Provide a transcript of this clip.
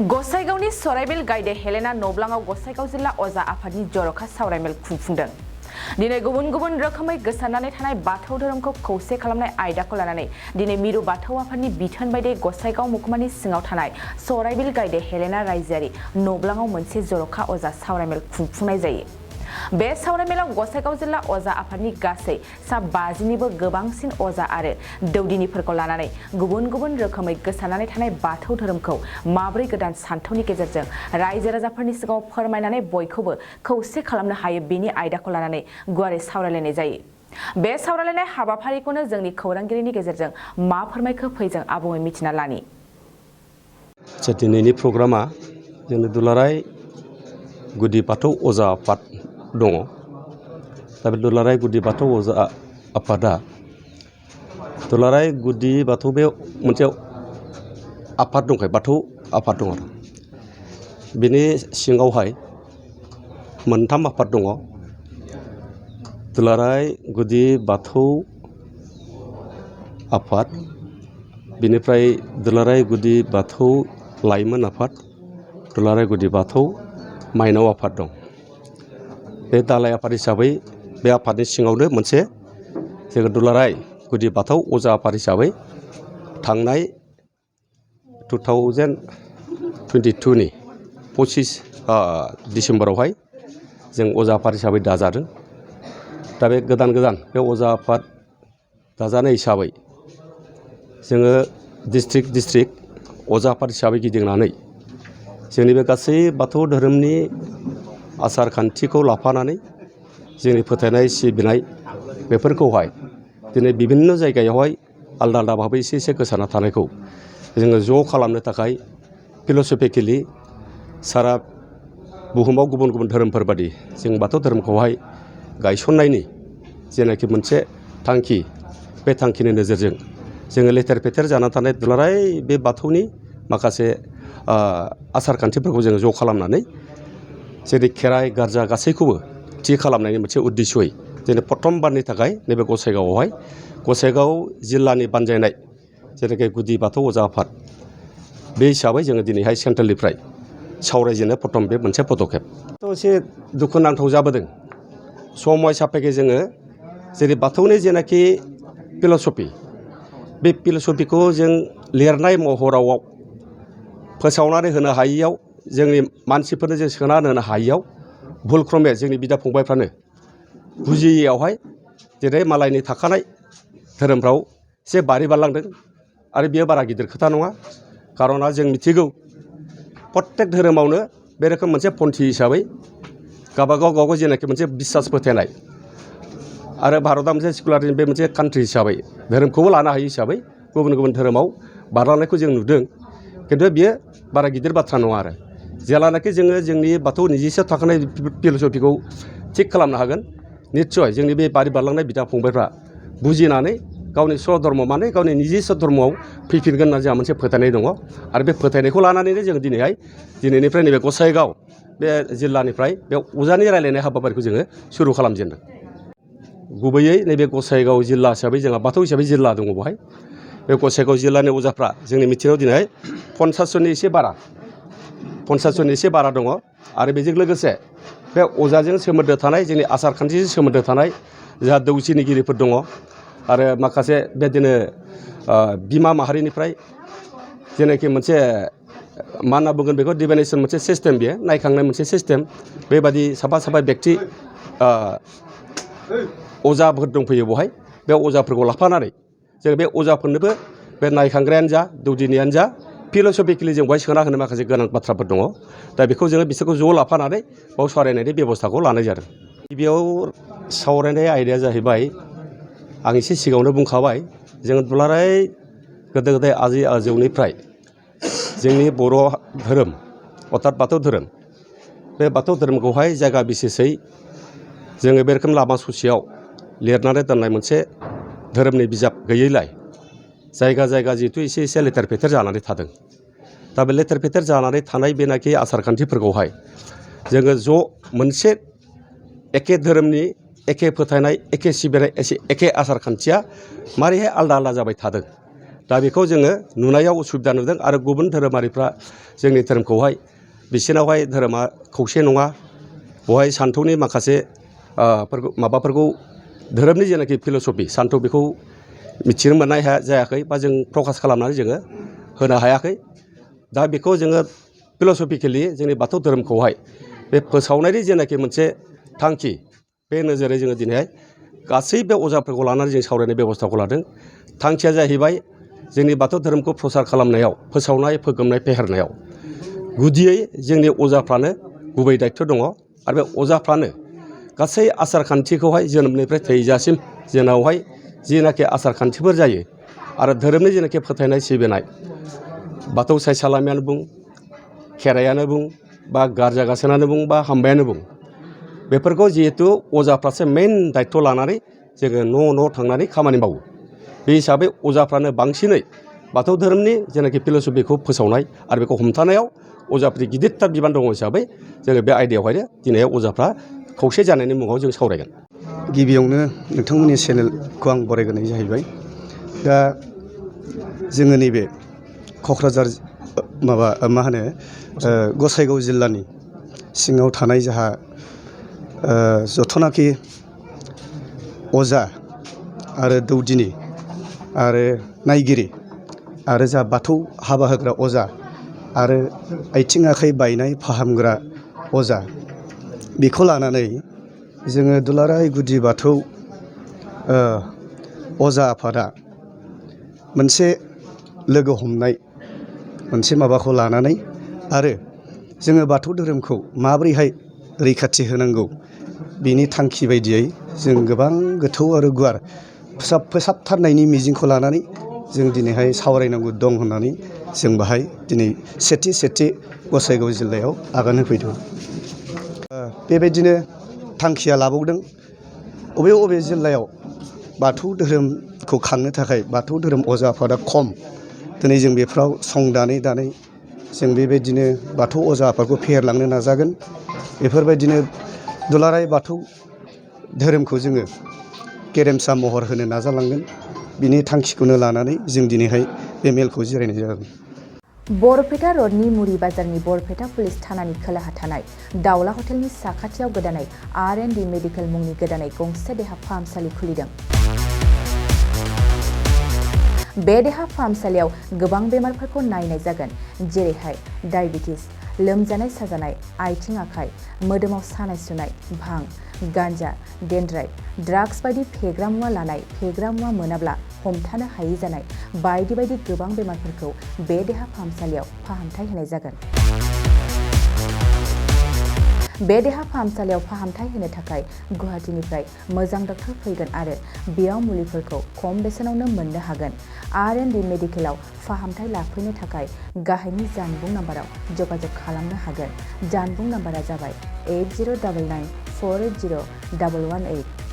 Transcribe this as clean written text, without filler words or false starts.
गसाइगावनि सराइबिल गायदे हेलेना नब्लाङाव गसाइगाव जिल्ला अजा आफादनि जर'खा सावरायमेल खुंफुंदों। दिनै गुबुन गुबुन रोखोमै गोसारनानै थानाय बाथौ धोरोमखौ खौसे खालामनाय आयदाखौ लानानै दिनै मिरु बाथौ आफादनि बिथोन बायदियै गसाइगाव महकुमानि सिङाव थानाय सराइबिल गायदे हेलेना रायजोआरि नब्लाङाव मोनसे जर'खा अजा सावरायमेल खुंफुंनाय जायो। बे सावरायमेलाव गसाइगाव जिल्ला अजा आफादनि गासै सा 50निबो गोबांसिन अजा आरो दौदिनिफोरखौ लानानै गुबुन गुबुन रोखोमै गोसारनानै थानाय बाथौ धोरोमखौ माब्रै गोदान सानथौनि गेजेरजों रायजो राजाफोरनि सिगाङाव फोरमायनानै बयखौबो खौसे खालामनो हायो बेनि आयदाखौ लानानै गुवारै सावरायलायनाय जायो। बे सावरायलायनाय हाबाफारिखौनो जोंनि खौरांगिरिनि गेजेरजों मा फोरमायखो फैजों आबुङै मिथिना लानि। दिनैनि प्रग्रामा जोंनि दुलाराय गुदि बाथौ अजा आफाद दङ। दा बे दुलाराय गुदि बाथौ अजा आफादा दुलाराय गुदि बाथौ बे मोनसे आफाद दंखायो, बाथौ आफाद दङ आरो बेनि सिङावहाय मोनथाम आफाद दङ। दुलाराय गुदि बाथौ आफाद, बेनिफ्राय दुलाराय गुदि बाथौ लाइमोन आफाद, दुलाराय गुदि बाथौ माइनाव आफाद दं। बे दालाय आफाद हिसाबै बे आफादनि सिङावनो मोनसे जोङो दुलाराय गुदि बाथौ अजा आफाद हिसाबै थांनाय 2022नि 25 डिसेम्बरावहाय जों अजा आफाद हिसाबै दाजादों। दा बे गोदान बे अजा आफाद दाजानाय हिसाबै जोङो डिस्ट्रिक्ट अजा आफाद हिसाबै गिदिंनानै जोंनि बे गासै बाथौ धोरोमनि आसार खान्थिखौ लाफानानै जोंनि फोथायनाय सिबिनाय बेफोरखौहाय दिनै बिभिन्न जायगायावहाय आलदा आलदा भाबै एसे गोसारना थानायखौ जोङो ज' खालामनो थाखाय फिल'सफिकेलि सारा बुहुमाव गुबुन गुबुन धोरोमफोर बादि जों बाथौ धोरोमखौहाय गायसननायनि जेनाखि मोनसे थांखि, बे थांखिनि नोजोरजों जोङो लेथेर फेथेर जाना थानाय दुलाराय बे बाथौनि माखासे आसार खान्थिफोरखौ जोङो ज' खालामनानै जेरै खेराइ गारजा गासैखौबो थि खालामनायनि मोनसे उद्देश्ययै दिनै प्रथमबारनि थाखाय नैबे गसाइगाव जिल्लानि बानजायनाय जेरैखि गुदि बाथौ अजा आफाद बे हिसाबै जोङो दिनैहाय सेन्ट्रेलनिफ्राय सावरायजेननाय प्रथम बे मोनसे पदक्षेप। एसे दुखुनांथाव जाबोदों समय सापेखे जोङो जेरै बाथौनि जेनाखि फिल'सफि, बे फिल'सफिखौ जों लिरनाय महराव फोसावनानै होनो हायियाव, जोंनि मानसिफोरनो जों सोनानै होनो हायियाव भुलक्रमे जोंनि बिदा फंबायफ्रानो बुजियैयावहाय जेरै मालायनि थाखानाय धोरोमफ्राव एसे बारि बारलांदों। आरो बेयो बारा गिदिर खोथा नङा, खार'ना जों मिथिगौ प्रत्येक धोरोमावनो बे रोखोम मोनसे पन्थी हिसाबै गावबागाव जेनाखि मोनसे बिसास फोथायनाय आरो भारतआ मोनसे सेकुलारिज्म बे मोनसे कान्ट्रि हिसाबै धोरोमखौबो लानो हायो हिसाबै गुबुन गुबुन धोरोमाव बारलांनायखौ जों नुदों। खिन्थु बियो बारा गिदिर बाथ्रा नङा आरो जेलानाखि जोङो जोंनि बाथौ निजिसो थाखानाय फिल'सफिखौ थिग खालामनो हागोन, निस्सय जोंनि बे बारि बारलांनाय बिदा फंबायफ्रा बुजिनानै गावनि स्वधर्म माने गावनि निजिस धर्मआव फैफिनगोन होनना जोंहा मोनसे फोथायनाय दङ। आरो बे फोथायनायखौ लानानैनो जों दिनैनिफ्राय नैबे गसाइगाव बे जिल्लानिफ्राय बे अजानि रायलायनाय हाबाफारिखौ जोङो सुरु खालामजेनदों। गुबैयै नैबे गसाइगाव जिल्ला हिसाबै जोंहा बाथौ हिसाबै जिल्ला दङ बेवहाय। बे गसाइगाव जिल्लानि अजाफ्रा जोंनि मिथिनायाव दिनै 50 जननि एसे बारा दङ। आरो बेजों लोगोसे बे अजाजों सोमोन्दो थानाय जोंनि आसार खान्थिजों सोमोन्दो थानाय जोंहा दौसिनिगिरिफोर दङ। आरो माखासे बेदिनो बिमा माहारिनिफ्राय जेनाखि मोनसे मा होनना बुंगोन बेखौ डिभाइनेसन मोनसे सिस्टेम, बेयो नायखांनाय मोनसे सिस्टेम, बेबादि साफा बेक्ति अजाफोर दंफैयो बेवहाय। बे अजाफोरखौ लाफानानै जों बे अजाफोरनोबो बे नायखांग्रायानो जा दौदिनियानो जा फिल'सफिकेलि जों बेवहाय सोना होनो माखासे गोनां बाथ्राफोर दङ। दा बेखौ जोङो बिसोरखौ ज' लाफानानै बाव सावरायनायनि बेबस्थाखौ लानाय जादों। गिबियाव सावरायनाय आयदाया जाहैबाय, आं एसे सिगाङावनो बुंखाबाय, जों दुलाराय गोदो गोदाय आजै आजौनिफ्राय जोंनि बर' धोरोम अर्थात बाथौ धोरोम, बे बाथौ धोरोमखौहाय जायगा बिसेसै जोङो बे रोखोम लामा ससेयाव लिरनानै दोननाय मोनसे धोरोमनि बिजाब गैयैलाय जायगा जिहेथु एसे लेथेर फेथेर जानानै थादों। दा बे लेथेर फेथेर जानानै थानाय बेनाखि आसार खान्थिफोरखौहाय जोङो ज' मोनसे एखे धोरोमनि एखे फोथायनाय एखे सिबिनाय एखे आसार खान्थिया मारैहाय आलदा आलदा जाबाय थादों, दा बेखौ जोङो नुनायाव उसुबिदा नुदों आरो गुबुन धोरोमारिफ्रा जोंनि धोरोमखौहाय बिसोरनावहाय धोरोमा खौसे नङा बेवहाय सान्थौनि माखासे माबाफोरखौ धोरोमनि जेनाखि फिल'सफि सान्थौ बेखौ मिथिनो मोननाय जायाखै बा जों प्रकास खालामनानै जोङो होनो हायाखै दा बेखौ जोङो फिल'सफिकेलि जोंनि बाथौ धोरोमखौहाय बे फोसावनायनि जेनाखि मोनसे थांखि बे नोजोरै जोङो दिनैहाय गासैबो अजाफोरखौ लानानै जों सावरायनाय बेबस्थाखौ लादों थांखिया जाहैबाय जोंनि बाथौ धोरोमखौ प्रसार खालामनायाव फोसावनाय फोगोमनाय फेहेरनायाव गुदियै जोंनि अजाफ्रानो गुबै दायित्व दङ आरो बे अजाफ्रानो गासै आसार खान्थिखौहाय जोनोमनिफ्राय थैजासिम जोंनावहाय जिनाखि आसार खान्थिफोर जायो आरो धोरोमनि जेनाखि फोथायनाय सिबिनाय बाथौ सायसालामियानो बुं खेराइयानो बुं बा गारजा गासोनानो बुं बा हामबायानो बुं बेफोरखौ जिहेतु अजाफ्रासो मेइन दायित्व लानानै जोङो न' थांनानै खामानि मावो बे हिसाबै अजाफ्रानो बांसिनै बाथौ धोरोमनि जेनाखि फिल'सफिखौ फोसावनाय आरो बेखौ हमथानायाव अजाफोरनि गिदिरथार बिबान दङ हिसाबै जोङो बे आयदायावहायनो दिनै अजाफ्रा खौसे जानायनि मुङाव जों सावरायगोन। गिबियावनो नोंथांमोननि चेनेलखौ आं बरायग्रोनाय जाहैबाय दा जोङो नैबे क'क्राझार गसाइगाव जिल्लानि सिङाव थानाय जाहा जथनाखि अजा आरो दौदिनि आरो नायगिरि आरो जा बाथौ हाबा होग्रा अजा आरो आथिं आखाइ बायनाय फाहामग्रा अजा बेखौ लानानै जोङो दुलाराय गुदि बाथौ अजा आफादा मोनसे लोगो हमनाय मोनसे माबाखौ लानानै आरो जोङो बाथौ धोरोमखौ माबोरैहाय रैखाथि होनांगौ बिनि थांखि बायदियै जों गोबां गोथौ आरो गुवार फोसाबथारनायनि मिजिंखौ लानानै जों दिनैहाय सावरायनांगौ दं होननानै जों बाहाय दिनै सेथि गसाइगाव जिल्लायाव आगान होफैदों। बेबायदिनो थांखिया लाबावदों बबे जिल्लायाव बाथौ धोरोमखौ खांनो थाखाय बाथौ धोरोम अजा आफादा खम दिनै जों बेफ्राव सं दानै जों बेबायदिनो बाथौ अजा आफादखौ फेहेरलांनो नाजागोन बेफोरबायदिनो दुलाराय बाथौ धोरोमखौ जोङो गेरेमसा महर होनो नाजालांगोन बिनि थांखिखौनो लानानै जों दिनैहाय बे मेलखौ जिरायनाय जागोन। बरपेटा रडनि मुरि बाजारनि बरपेटा पुलिस थानानि खोलाहा थानाय दावला हटेलनि साखाथियाव गोदानै R&D मेडिकेल मुंनि गोदानै गंसे देहा फाहामसालि खुलिदों। बे देहा फाहामसालियाव गोबां बेमारफोरखौ नायनाय जागोन जेरैहाय डायबिटिस लोमजानाय साजानाय आथिं आखाइ मोदोमाव सानाय सुनाय भां गान्जा डेन्ड्राइट ड्राग्स बायदि फेग्रा मुवा लानाय फेग्रा मुवा मोनाब्ला हमथानो हायि जानाय बायदि गोबां बेमारफोरखौ बे देहा फाहामसालियाव फाहामथाय होनाय जागोन। बे देहा फाहामसालियाव फाहामथाय होनो थाखाय गुवाहाटीनिफ्राय मोजां डक्टर फैगोन आरो बेयाव मुलिफोरखौ खम बेसेनावनो मोननो हागोन। R&D मेडिकेलाव फाहामथाय लाफैनो थाखाय गाहायनि जानबुं नाम्बाराव जगाजग खालामनो हागोन। जानबुं नाम्बारा जाबाय 8099480118।